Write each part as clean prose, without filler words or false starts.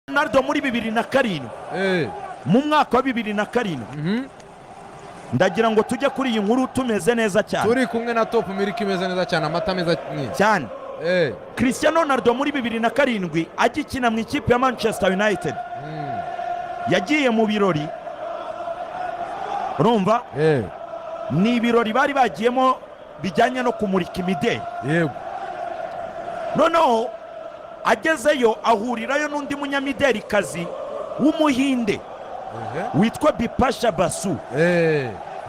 Ronaldo muri 2007, mu mwaka wa 2007, ndagira ngo tujye kuri iyi nkuru tumeze neza cyane. Turi kumwe na Top Milk, imeze neza cyane, amata meza cyane. Cristiano Ronaldo muri 2007 agikina mu ikipe ya Manchester United yagiye mu birori, urumva? Ni ibirori bari bagiyemo bijyanye no kumurika imideli. Noneho agezeyo ahurirayo n'undi munyamidelikazi w'Umuhinde witwa Bipasha Basu.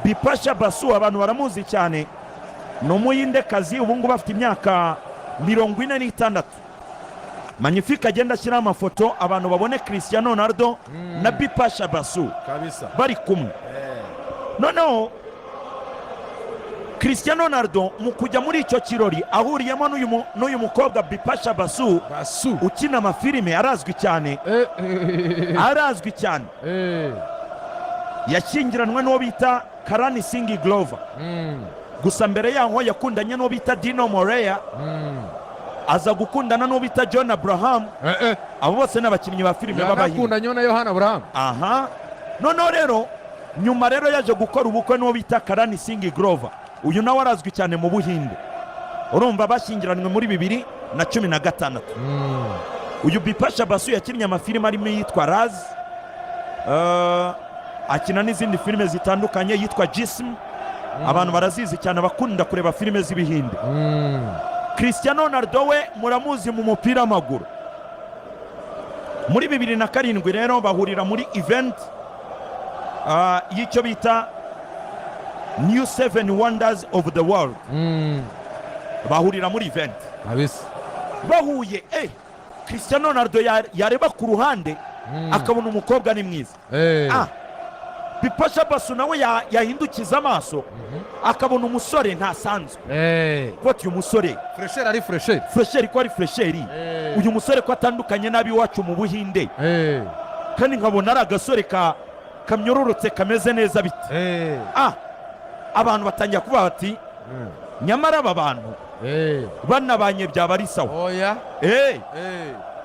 Bipasha Basu abantu baramuzi cyane, ni Umuhindekazi, ubu ngubu afite imyaka 46. Magnifique agenda ashyiraho amafoto abantu babone Cristiano Ronaldo na Bipasha Basu bari kumwe. Noneho Cristiano Ronaldo mu kujya muri icyo kirori ahuriyemo n'uyu mukobwa Bipasha Basu Basu ukina amafilime, arazwi cyane, arazwi cyane. Yashyingiranwe n'uwo bita Karan Singh Grover. Gusa mbere yaho yakundanye n'uwo bita Dino Morea, aza gukundana n'uwo bita John Abraham. Abo bose ni abakinnyi ba filime b'Abahinde. Yanakundanye na Yohana Burahamu. Aha noneho rero nyuma rero yaje gukora ubukwe n'uwo bita Karan Singh Grover, uyu nawe arazwi cyane mu Buhinde. Urumva bashyingiranywe muri 2016. Uyu Bipasha Basu yakinnye amafilime arimo iyitwa Raaz, akina n'izindi filime zitandukanye yitwa Jism, abantu barazizi cyane abakunda kureba filime z'Ibihinde. Cristiano Ronaldo we muramuzi mu mupira w'amaguru. Muri 2007 rero bahurira muri event y'icyo bita New Seven Wonders of the World. Bahurira muri event. Bahuye, Cristiano Ronaldo yareba ku ruhande akabona umukobwa ni mwiza. Bipasha Basu nawe yahindukiza amaso akabona umusore ntasanzwe, kuko ati uyu musore fraîcheur ari fraîcheur. Fraîcheur ko ari fraîcheur, uyu musore ko atandukanye n'ab'iwacu mu Buhinde, kandi nkabona ari agasore ka kamyororotse kameze neza bite? Abantu batangira kuvuga bati nyamara aba bantu banabanye byaba ari sawa. Oya.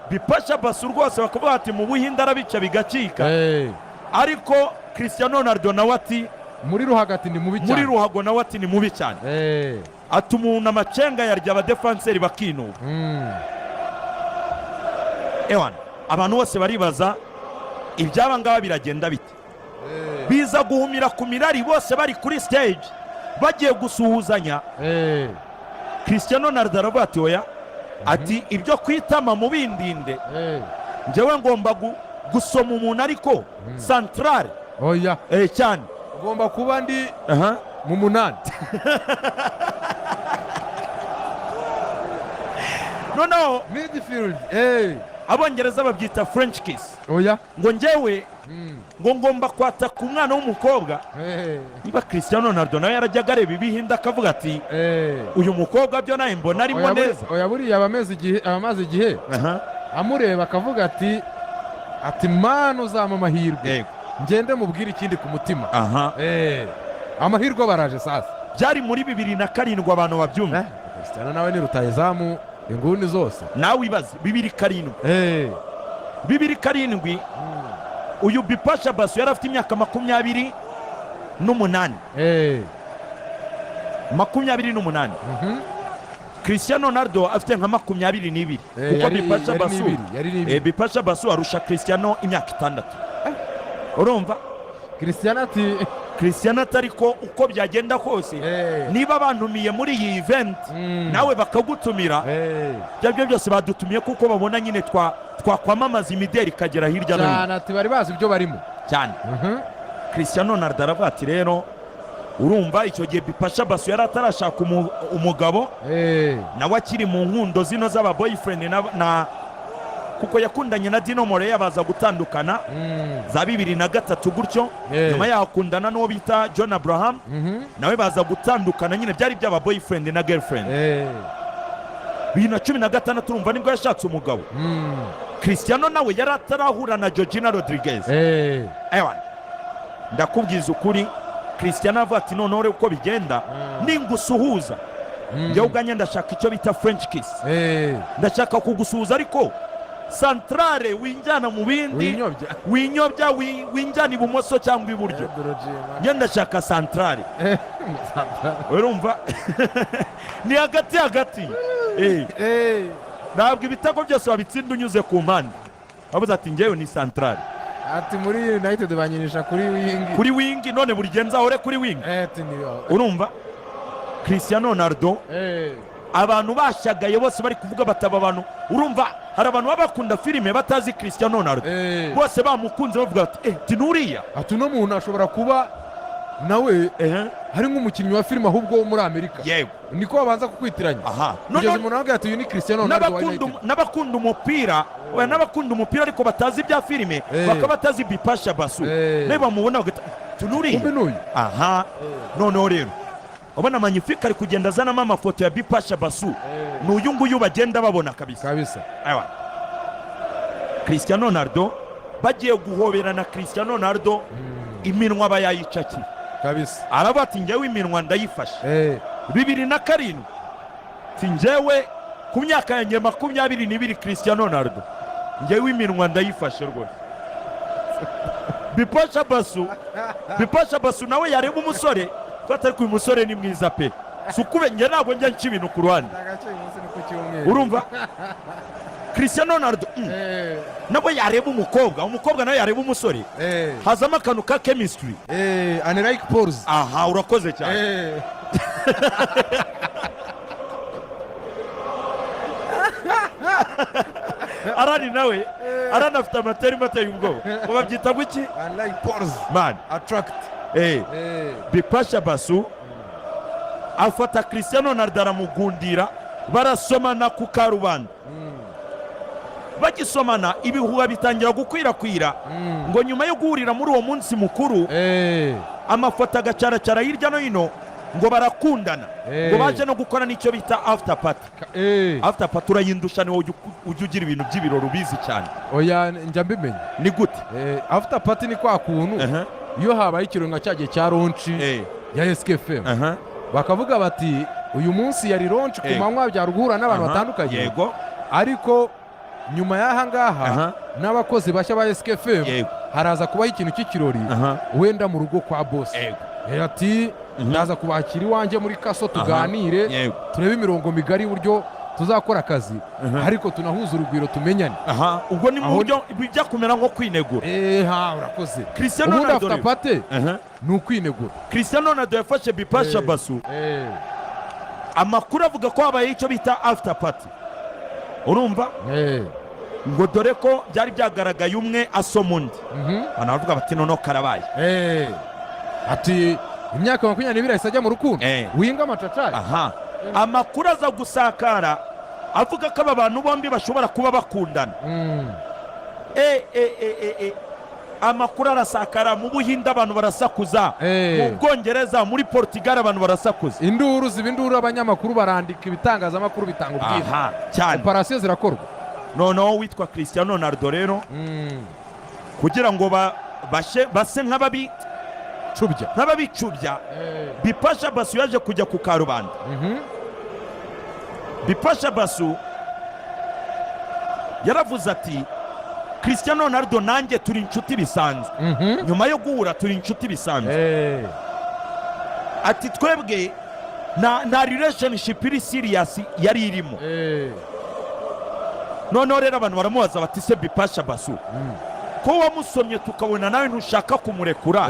Bipasha Basu rwose bakavuga bati mu Buhinde arabica bigacika, ariko Cristiano Ronaldo nawe ati muri ruhagati ni mubi muri cyane. Ruhago nawe ati ni mubi cyane. Ati umuntu amacenga yarya abadefanseri bakinuba. Ewana, abantu bose baribaza iby'aba ngaba biragenda bite. Biza guhumira ku mirari, bose bari kuri stage bagiye gusuhuzanya. Cristiano Ronaldo aravuga ati oya, ati ibyo kwitama mu bindinde, njyewe ngomba gusoma umuntu ariko centrale. Oya. Cyane. Ugomba kuba ndi mu munani. Noneho midfield. Abongereza babyita French kiss. Oya. Ngo njyewe ngo ngomba kwataka umwana w'umukobwa. Niba Cristiano Ronaldo nawe yarajyaga areba Ibihinde akavuga ati uyu mukobwa byo nawe mbona arimo Oya, neza. Oya, buriya aba amaze igihe amureba akavuga ati mana uzampa amahirwe ngende mubwire ikindi ku mutima. Amahirwe baraje sasa. Byari muri 2007, abantu babyumva. Cristiano nawe ni rutahizamu inguni zose. Nawe ibaze 2007. 2007 uyu Bipasha Basu yari afite imyaka 28. 28. Cristiano Ronaldo afite nka 22, kuko Bipasha yari Basu n'ibiri, yari n'ibiri. Bipasha Basu arusha Cristiano imyaka 6, urumva? Cristiano ati Cristiano atari ko uko byagenda kose, niba bantumiye muri iyi event, nawe bakagutumira, ibyo aribyo byose badutumiye kuko babona nyine twakwamamaza imideli ikagera hirya no hino. Cyane, ati bari bazi ibyo barimo. Cyane. Cristiano Ronaldo aravuga ati rero urumva icyo gihe Bipasha Basu yari atarashaka umugabo, nawe akiri mu nkundo zino z'aba boyfriend na kuko yakundanye na Dino Morea baza gutandukana za 2003 gutyo. Nyuma yaho akundana n'uwo bita John Abraham, nawe baza gutandukana, nyine byari by'aba boyfriend na girlfriend. 2016 urumva nibwo yashatse umugabo. Cristiano nawe yari atarahura na Georgina Rodriguez. Ewana, ndakubwiza ukuri, Cristiano avuga ati noneho rero uko bigenda, ningusuhuza njyewe ubwanjye ndashaka icyo bita French kiss. Ndashaka kugusuhuza ariko Centrale, winjyana mu bindi. Winyobya. Winyobya, winjyana ibumoso cyangwa iburyo. Njye ndashaka centrale. Urumva ni hagati hagati. Ntabwo ibitego byose wabitsinda unyuze ku mpande. Bavuze ati: "Njyewe ni centrale." Ati muri United banyinisha kuri wing. Kuri wing, none buri gihe nzahore kuri wing? Ati ni Urumva Cristiano Ronaldo, abantu bashagaye bose bari kuvuga bataba abantu. Urumva hari abantu baba bakunda filime batazi Cristiano Ronaldo. Bose bamukunze, bavuga bati: "Eh, tinuriya." Ati uno muntu ashobora kuba nawe hari nk'umukinnyi wa filime ahubwo wo muri Amerika. Niko babanza kukwitiranya kugeza umuntu avuga ati: "Uyu ni Cristiano Ronaldo wa United." N'abakunda umupira, oya, n'abakunda umupira ariko batazi ibya filime, bakaba batazi Bipasha Basu, nawe bamubona bagahita: "Tunuriya." Kumbe n'uyu. Aha noneho rero ubona Magnifique ari kugenda azanamo amafoto ya Bipasha Basu, ni uyu nguyu bagenda babona kabisa. Kabisa. Ewa. Cristiano Ronaldo bagiye guhoberana, Cristiano Ronaldo iminwa aba yayicakiye. Aravuga ati: "Njyewe iminwa ndayifashe." 2007, ati: "Njyewe ku myaka yanjye 22, Cristiano Ronaldo, njyewe iminwa ndayifashe rwose." Bipasha Basu, Bipasha Basu nawe yareba umusore ko ariko uyu musore ni mwiza pe. Si ukube njye ntabwo njya nca ibintu ku ruhande. Urumva Cristiano Ronaldo, nawe yareba umukobwa, umukobwa nawe yareba umusore, hazamo akantu ka chemistry. Unlike poles. Aha, urakoze cyane. Arani nawe arani afite amateri ateye ubwoba, ngo babyita ngo iki? Unlike poles Man. attract. Bipasha Basu afata Cristiano Ronaldo aramugundira, barasomana ku karubanda. Bagisomana, ibihuha bitangira gukwirakwira ngo nyuma yo guhurira muri uwo munsi mukuru, amafoto agacaracara hirya no hino ngo barakundana, ngo baje no gukora n'icyo bita after party. After party urayindusha, niwowe ujya ugira ibintu by'ibirori ubizi cyane. Oya, njya mbimenya. Ni gute? After party ni kwa kuntu iyo habaye ikirori nka cya gihe cya launch ya SKFM, bakavuga bati uyu munsi yari launch ku manywa, byari guhura n'abantu batandukanye, ariko nyuma y'aha ngaha n'abakozi bashya ba SKFM haraza kubaho ikintu cy'ikirori, wenda mu rugo kwa boss. Ati ndaza kubakira iwanjye muri kaso, tuganire, turebe imirongo migari y'uburyo tuzakora akazi, ariko tunahuze urugwiro, tumenyane. Aha, ubwo ni mu buryo bijya kumera nko kwinegura. Eha, urakoze. Cristiano Ubundi Ronaldo after rero. party ni ukwinegura. Cristiano Ronaldo yafashe Bipasha Basu, amakuru avuga ko habaye icyo bita after party. Urumva ngo dore ko byari byagaragaye umwe asoma undi, abantu baravuga bati: "Noneho karabaye." Ati imyaka 22 ahise ajya mu rukundo, winga amacacari. Aha amakuru aza gusakara avuga ko aba bantu bombi bashobora kuba bakundana. E, e, e, e. Amakuru arasakara mu Buhinde, abantu barasakuza, mu Bwongereza, muri Portugal, abantu barasakuza. Induru ziba induru, abanyamakuru barandika, ibitangazamakuru bitanga ubwiza. Aha, cyane. Operasiyo zirakorwa. Noneho witwa Cristiano Ronaldo rero, kugira ngo base nk'ababi cubya. Nk'ababicubya, Bipasha Basu yaje kujya ku karubanda. Bipasha Basu yaravuze ati: "Cristiano Ronaldo nanjye turi inshuti bisanzwe." Nyuma yo guhura, turi inshuti bisanzwe. Ati: "Twebwe nta relationship iri serious yari irimo." Noneho rero abantu baramubaza bati: "Se Bipasha Basu, ko wamusomye tukabona nawe ntushaka kumurekura,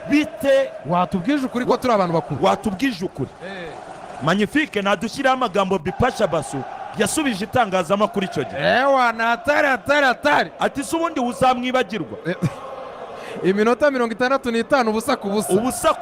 bite?" Watubwije ukuri ko turi abantu bakuru. Watubwije ukuri. Magnifique nadushyirireho amagambo Bipasha Basu yasubije itangazamakuru icyo gihe. Ewa, ni atari atari atari. Ati: "Se ubundi uzamwibagirwa?" Iminota 65, 0-0. Ubusa.